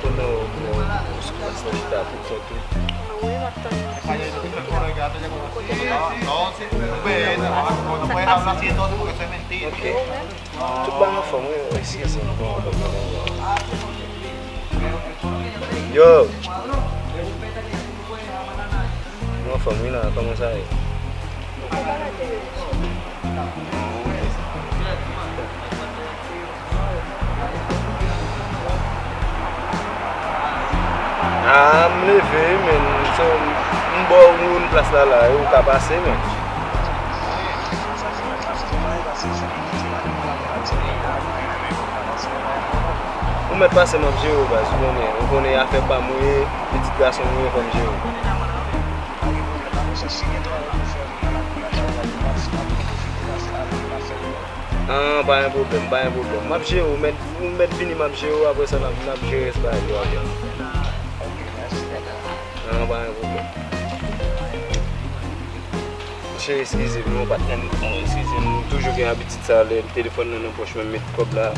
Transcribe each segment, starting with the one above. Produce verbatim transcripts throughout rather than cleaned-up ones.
Konnen w gen yon sou plas nan leta pou kont ou. Wi, m ap tann yon ti sou leta. Kote m nan? Ok. Ou menm? Tout bagay anfòm, wi, wi, si, si, bon. Yo! Nou anfòm, wi, la, kòman sa ye? Tout bagay te byen, mesye. Ah, m leve, men, so, m ba w moun plas la, la, ou ka pase, men. Ou mèt pase, m ap jere w, baz, ou konnen, ou konnen afè pa m ou ye, pitit gason m ou ye, fò m jere w. Ah, pa gen pwoblèm, pa gen pwoblèm. M ap jere w, ou mèt, ou mèt vini, m ap jere w, apre sa, n ap, n ap jere rès bagay yo apre. Ah, pa gen pwoblèm. Monchè, eskize m non, patnè m, eskize m, m toujou gen abitid sa, lè telefòn nan nan pòch mwen, m met kòb la,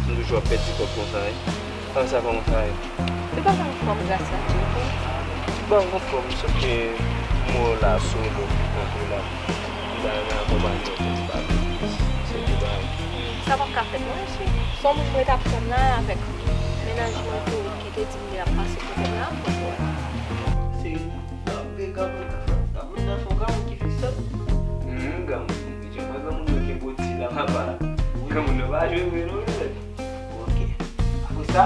m toujou ap pèdi kòb konsa, wi. Kòman sa, kòman sa ye? Se pa anfòm, gras a Dye, wi. Bon, anfòm, sòf ke m wè w la solo, antre la. M ta renmen akonpanye w pou m pale plis. Se tou bagay. Sa p ap ka fèt, non, mesye. Se yon moun mwen t ap tann la avèk mennaj mwen tou ki te di m li ap pase kote m la, m poko wè. Se yon granmoun, granmoun nan se yon granmoun ki fè sèt. Humm, granmoun. Jan mwen granmoun mwen gen bòti la, papa. Granmoun nan pa jwe vre non, mesye. Ok. Apre sa,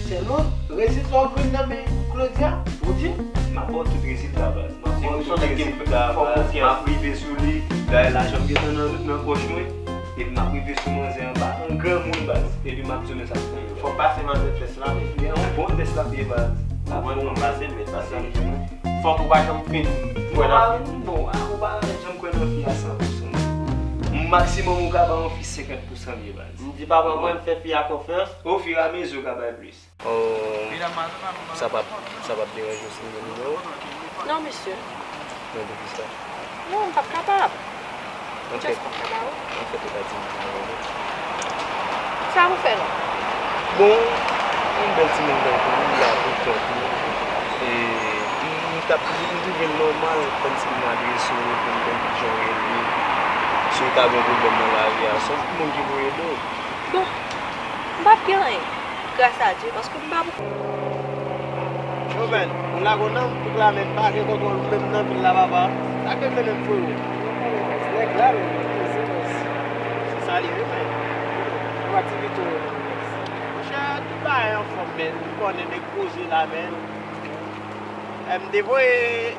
sèlman, rezilta w jwenn nan men Claudia, ou di m? M ap ba w tout rezilta, baz. M ap ba w tout rezilta, baz. M ap rive sou li. Dayè, lajan m gentan nan, nan pòch mwen. Epi m ap rive sou manzè anba, an granmoun, baz. Epi m ap di w men sa k pou rive. Fò w pase manzè tès la, men. Li an bon tès l ap ye, baz. Mwen, mwen pase, men pase. Fòk ou pa janm fin kwè nan fi. Bon, ah, ou pa janm kwè nan fi a san pou san. Maksimòm ou ka ba yon fi senkant pou san l ye, baz. M di papa mwen m fè fi a konfyans. Ofiramezu ou ka bay plis. Oh, sa p ap, sa p ap deranje w si m gen nimewo w? Non, mesye. Men poukisa? Non, m p ap kapab. Anfèt, anfèt, ou ka di m nimewo w. Sa pou fè non? Bon, yon bèl timoun tankou ou la pou kont ou. E m, m t ap, m twouve l nòmal kòmsi m adrese w pou m konn kijan w rele. Si w ta gen pwoblèm nan lari a, se yon moun ki pou ede w. Bon, m p ap gen anyen, gras a Dye, paske m pa pou. Yo, men, m lage w nan, m tou klame, m pa gen kòkòl menm nan vil la, papa. Sa k vle mennen m, frero? Nèg la, men, poze, men. Se sa li ye, men. Kòman aktivite w yo, men? Monchè, tout bagay anfòm, men. Ou konnen nèg poze la, men. Eh, m te voye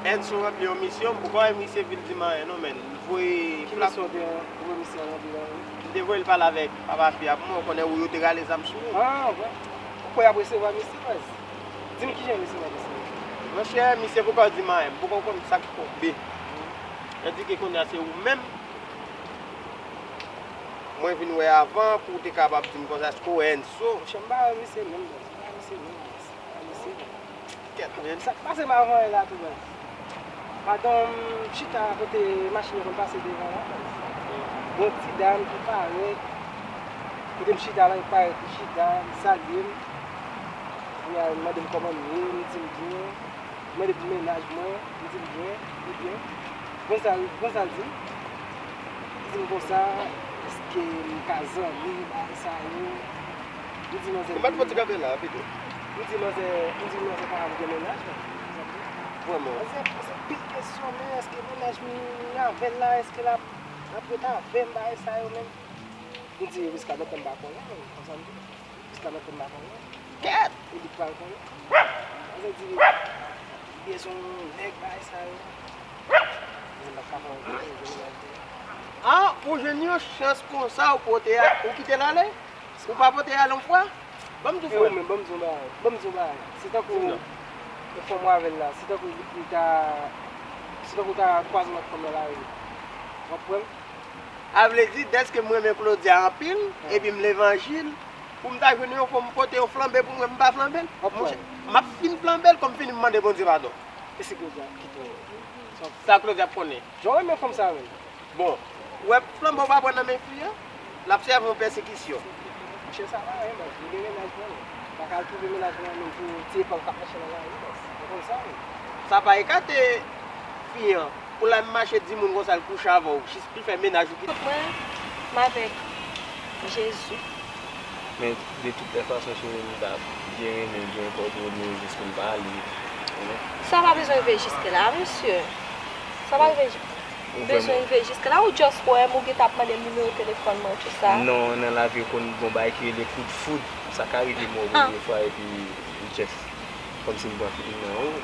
Enzo ranpli yon misyon, m poko wè misye vin di m anyen non, men. L voye. Ki misyon w te ranpli, misye ranpli la, wi? M te voye l pale avèk papa fi a pou mwen, ou konnen ou yo te rale zam sou li. Ah, bon. Ou kwè y ap resevwa misye, baz? Di m kijan yo resevwa misye? Monchè, misye poko di m anyen, m poko konn sa k tonbe. Tandike kounye a se ou menm mwen vin wè avan pou w te kapab di m konsa, èske w wè Enzo? Monchè, m pa wè misye menm, baz, m pa wè misye menm, baz. Kèt, men. Sa k pase m avan la tou, baz? Madanm chita kote machin yo konn pase devan la, baz. Gon ti dam ki parèt kote m chita la, li parèt, li chita, li salye m. Kounye a, li mande m kòman m ye, m di l byen. Li mande pou mennaj mwen, m di l byen, li byen. Konsa, konsa l di m. Li di m konsa, èske m ka zanmi, bagay sa yo. M di manzè. Ou mèt fè ti kanpe la, pito. M di manzè, m di manzè pa gen mennaj, non. Vrèman. Manzè poze pil kesyon, men èske mennaj m avè l la, èske l ap, l ap ret avè m, bagay sa yo, men. M di, jiska mentnan m pa konnen, men, konsa m di. Jiska mentnan m pa konnen. Kèt! Ou di k pral konnen. Manzè di li, li bezwen yon nèg, bagay sa yo. Manzè m pa ka fè yon bagay, gen mennaj li. Ah, ou jwenn yon chans konsa, ou pote a, ou kite l ale? Ou pa pote al yon fwa? Ban m di w, frè m. Ban m di w yon bagay. Ban m di w yon bagay. Se tankou yon fanm w avè l la. Se tankou li ta, se tankou w ta kwaze yon lòt fanm nan lari. W ap kwè m? A vle di, dèske m renmen Claudia anpil, epi m levanjil, pou m ta jwenn yon fanm pote yon flanbe pou mwen, m pa flanbe l? Monchè, m ap fin flanbe l, kòm fini m mande Bondye padon. E si Claudia kite w? Sa Claudia ap konnen? Jan w renmen fanm sa menm. Bon, ou wè flanbe w pa pran nan men fi a, l ap sèvi w pèsekisyon. Chè sa la, wi, baz. M gen mennaj mwen, wi. M pa ka al twouve mennaj mwen menm pou ti epa w k ap mache nan lari, baz. Ou konn sa, wi. Sa pa ekate fi an. Pou l al mache di moun konsa l kouche avè w, jis pou l fè mennaj ou kite. Mwen, m avèk Jezi. Men, de tout lè fason, cheri, m ta byen renmen gen kòdone w jis pou n pale. Sa pa bezwen rive jiske la, mesye. Sa pa rive Ou bezwen rive jiske la, ou just wè m, ou gentan ap mande m nimewo telefòn mwen, tout sa. Non, nan lavi ou konn gon bagay ki rele kout foud. Sa ka rive mwen premye fwa epi ou just kòmsi m pran feeling nan ou.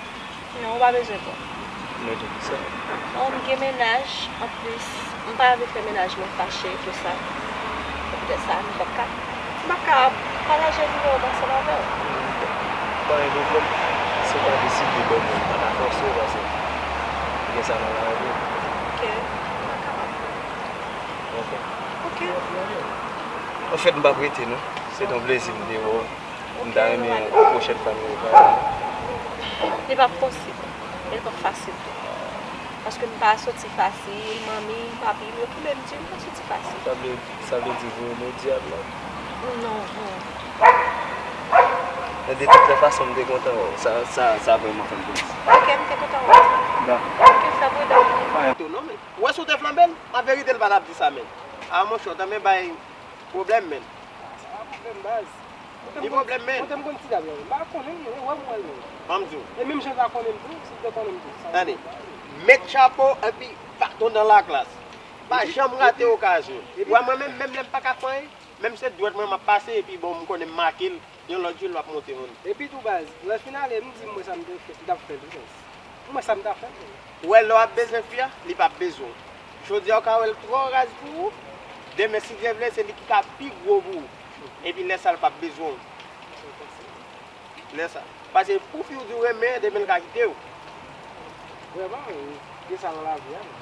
Non, ou pa bezwen pè. Mwen tou di sa. Bon, m gen mennaj, anplis, m pa vle fè mennaj mwen fache, tout sa. Se poutèt sa, m p ap ka, m p ap ka pataje nimewo m ansanm avè w. Pa gen pwoblèm. Si w pa deside ban m, mwen pa ka fòse w, paske gen sa nan lavi. Ok. M pa kapab. Ok. Ok. Anfèt, m p ap rete, non. Se t on plezi m te wè w. M ta renmen yon pwochèn fwa nou repale. Li p ap posib. E li p ap fasil tou. Paske m pa soti fasil, manmi m, papi m, yo tou menm di m pa soti fasil. Sa vle, sa vle di voye m o dyab la? Non, non. Men de tout lè fason, m te kontan wè w. Sa, sa, sa vrèman fè m plezi. Ok, m te kontan wè w. Dakò. Ok, sa vrèman. Ou wè si w te flanbe l, an verite l pa t ap di sa, men. A, monchè, w tanmen bay pwoblèm, men. Sa pa pwoblèm, baz. Ni pwoblèm, men. Kote m konn ti dam nan? M pa konnen l, men, wè m wè l, men. Ban m di w. E menm jan l pa konnen m tou, si l te konnen m tou, sa. Tande. Met chapo epi baton nan laklas. Pa janm rate okazyon. Ou wè mwen menm, menm lè m pa ka fè anyen, menm se dwèt mwen m ap pase, epi bon, m konnen m make l, yon lòt jou l ap monte yon. Epi tou, baz, lè l fin ale, m di m wè sa m te fè, m t ap fè l tou, baz. M wè sa m t ap fè l tou. Ou wè lè w ap bezwen fi a, li p ap bezwen w. Jodi a w ka wè l twò raz pou ou, demen si Dye vle, se li ki ka pi gwo pou ou. Epi lè sa a l p ap bezwen w. Lè sa. Paske pou fi w di w renmen, demen l ka kite w. Vrèman, wi. Gen sa nan lavi a, men.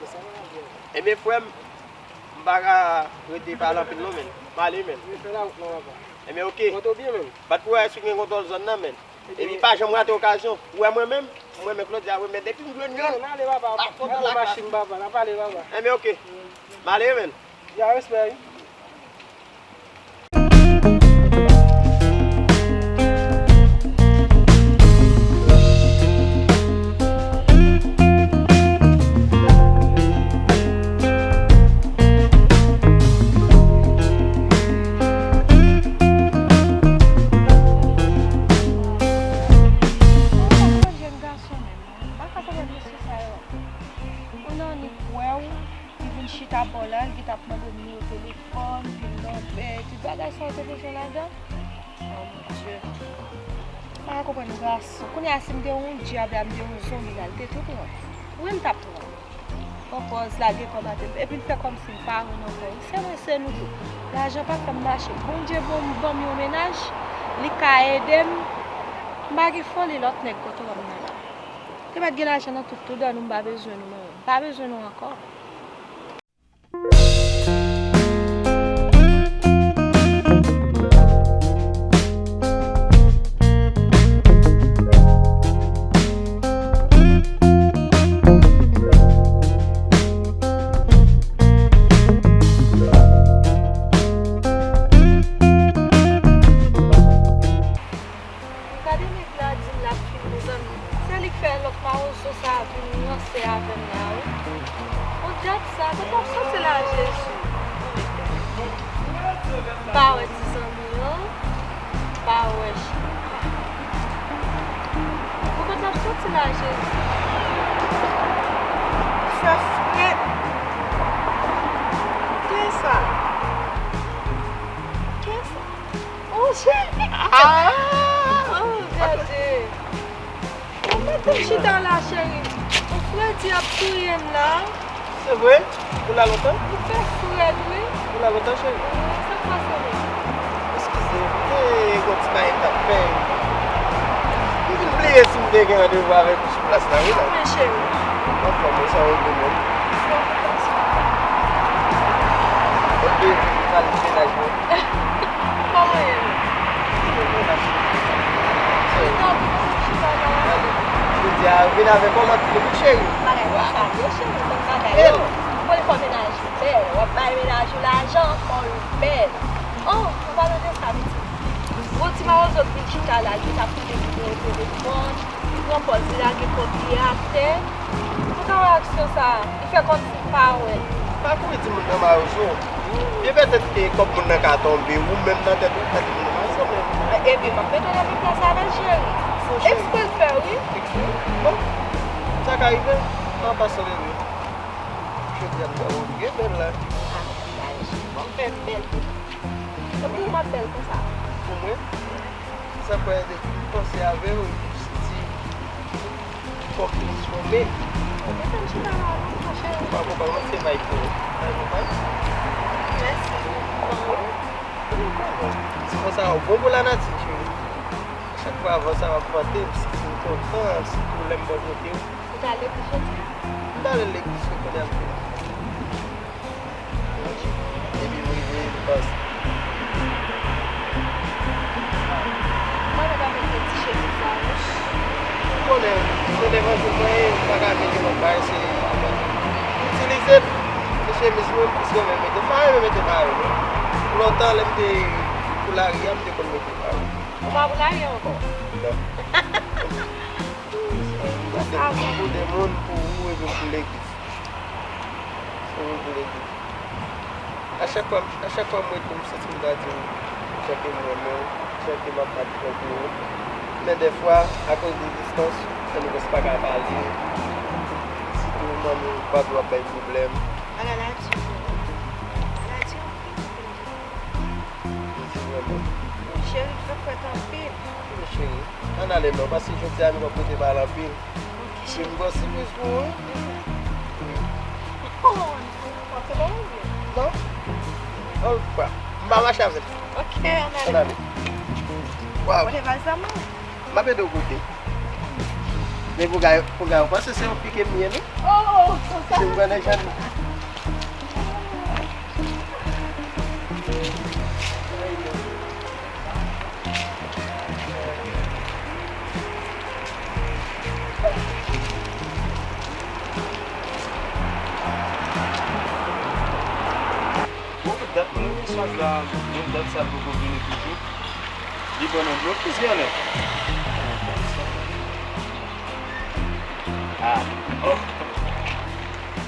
Gen sa nan lavi a, men. Ebyen, frè m, m pa ka rete pale anpil non, men. M ale, men. Wi, fè lawout lan, papa. Ebyen, oke. Konte w byen, men. Bat pou wè si w gen kontwòl zòn nan, men. Ebyen, epi pa janm rate okazyon. Ou wè mwen menm, mwen menm Claudia, mwen menm depi m jwenn yon. N ale, papa. N ap kontan lakay. Machin, papa. N ap ale, papa. Ebyen, oke. M ale, men. Ya, respè, wi. Jèn gason menm, non. M pa ka konprann mesye sa yo. Ou nan annik wè w, li vin chita bò la, li gentan ap mande w nimewo telefòn, pil nonbè, tout bagay sa yo te bezwen ladan. Oh mon Dieu. M pa ka konprann gason. Kounye a, si m te yon dyab la, m te yon zonbi la, li te tou pran. Wi, m t ap pran. Pran pòz, lage kòb atè, epi l fè kòmsi l pa wè m ankò. Se mwen, se nou tou. Lajan pa fè m mache. Bondye bon, ban m yon mennaj, li ka ede m. M pa gen foli lòt nèg kote w wè m nan la. Te mèt gen lajan nan tout, tout dan nou, m pa bezwen nou, non. M pa bezwen nou ankò. Gade nèg la di l ap fin, mezanmi. Se li k fè lòt mawozo sa a vin ranse avè m la, wi. Bon dyab sa, kote w ap soti la, Jezi? M pa wè ti zanmi an, m pa wè Chita. Bon, kote w ap soti la, Jezi? Fè frèt. Kiyès sa? Kiyès sa? Oh, cheri! Ah! Oh, gade! Ou mete m chita la, cheri. Ou fredi ap touye m la. Se vre? Ou la lontan? Ou fè frèt, wi. Ou la lontan, cheri? Wi, sa k pase, wi? Eskize m, te gon ti bagay m t ap fè. M vin bliye si m te gen randevou avèk ou sou plas la, wi, la. Mwen, cheri. Anfòm, ou sa ou bon, non? Bon, bon, bon. Ebyen, m pral di mennaj mwen. Kòman ye menm? Chita, pou nou chita la. Jodi a, vin avèk yon lòt look, cheri. Bagay sa yo, cheri, bann bagay yo. Ou konn fò mennaj ou bèl, w ap bay mennaj ou lajan, fò l bèl. Oh, ou pa Mawozo vin chita la, li t ap tande nimewo telefòn, li pran pòz li lage kòb li atè. Ou ka wè aksyon sa a, li fè kòmsi li pa wè l. Pa kouri di moun nan mawozo. Byen petèt ke kòb moun nan ka tonbe, ou menm nan tèt ou ka di moun nan mawozo, men. Ebyen, m ap mete w nan menm plas avè l, cheri. Eksprè l fè, wi. Eksprè? Bon, sa ka rive, m ap pase rele. Jodi a m ta wè w gen bèl la. Ah, m fè bèl pou ou. Epi ou m ap bèl konsa. Pou mwen? Sa kwè depi m panse avè w, m santi kò m transfòme. Ou te fè m chita la, non, mon cheri? Pa konprann, mwen se vibe pou ou. Pa konprann? Mèsi. Bon. Se konsa, ou bon pou lanati, cheri. Chak fwa avan sa, w ap vante, m santi m kontan, sitou lè m bò kote w. Ou t al legliz jodi a? M t ale legliz wi kounye a m vini. Epi m rive, m panse. Mwen pa ka mete ti chemiz sa, non. Ou konnen, se levanjil mwen ye, m pa ka mete lòt bagay, se itilize m. Se chemiz mwen, m plis renmen mete. M pa renmen mete mayo, non. Lontan, lè m te pou lari a, m te konn mete mayo. Ou pa pou lari ankò? Non. Ou sa bon. Pou de moun, pou ou, epi pou legliz. Pou ou, pou legliz. A chak fwa, a chak fwa m ret, m santi m ta di w, jan ke m renmen w, jan ke m ap bat fò pou ou. Men dèfwa, akoz de distans, fè nou prèske pa ka pale. Sitou manmi w, papi w ap bay pwoblèm. Ala la di. Ala di anpil. Mèsi vrèman. Cheri, fè fwèt anpil. Wi, cheri. Ann ale non, paske jodi a nou p ap rete pale anpil. Ok, cheri. Wi, m gen yon sipriz pou ou, wi. Wi. Oh, w ap fè pa manje? Non. Oh, m pa mache avè l. Ok, ann ale. Ann ale. Waw. Pote valiz la, man. M ap ede w pote. Men pou gay, pou gay, ou panse se yon fi ke m ye, non? Oh, konsa. Se yon grenn jèn. Bon, dat mwen mesaj la, bon, dat sa poko vini toujou. Li pran nan dlo plizyè lè. Ah, oh.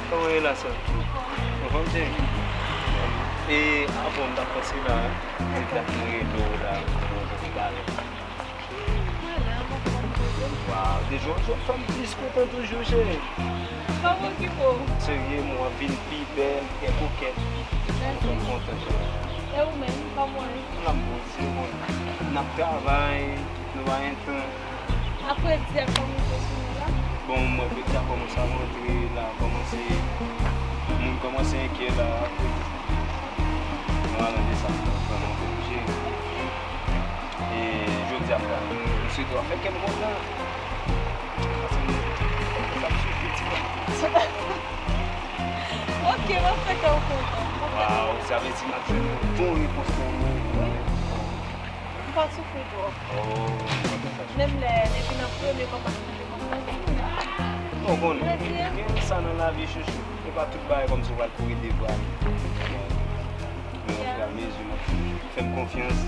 Kòman ye la, sè? Anfòm, cheri? E, avan m t ap panse la, se dat mwen rele w la, mwen poko pale. Mwen la, m anfòm toujou. Waw, deja w fè m plis kontan toujou, cheri. Pa okipe w. Serye, mwen vin pi bèl, trè kokèt. Mèsi. Mwen kontan, cheri. E ou menm, kòman w ye? M la, m bon, se bon. N ap travay, nou pa gen tan. Aprè di a kòmanse sou nou la. Bon, mwen fredi a kòmanse ap rantre la, kòmanse, moun kòmanse enkyè la, aprè di. Mwen alande sa, mwen vrèman oblije. E jodi a, m swete w ap fè kè m kontan. Paske m, m ap soufri ti bò. Ok, m ap fè kè w kontan. Waw, sa vle di m ap jwenn yon bon repons nan men w. Wi. M pa t soufri twòp. Oh, m kontan sa. Menm lè, depi nan premye kontak, m te konn santi m. Non, w konnen. Gen sa nan lavi, chouchou. Se pa tout bagay kòmsi w pral kouri devwa li. Men ofiramezi, m ap fè m konfyans.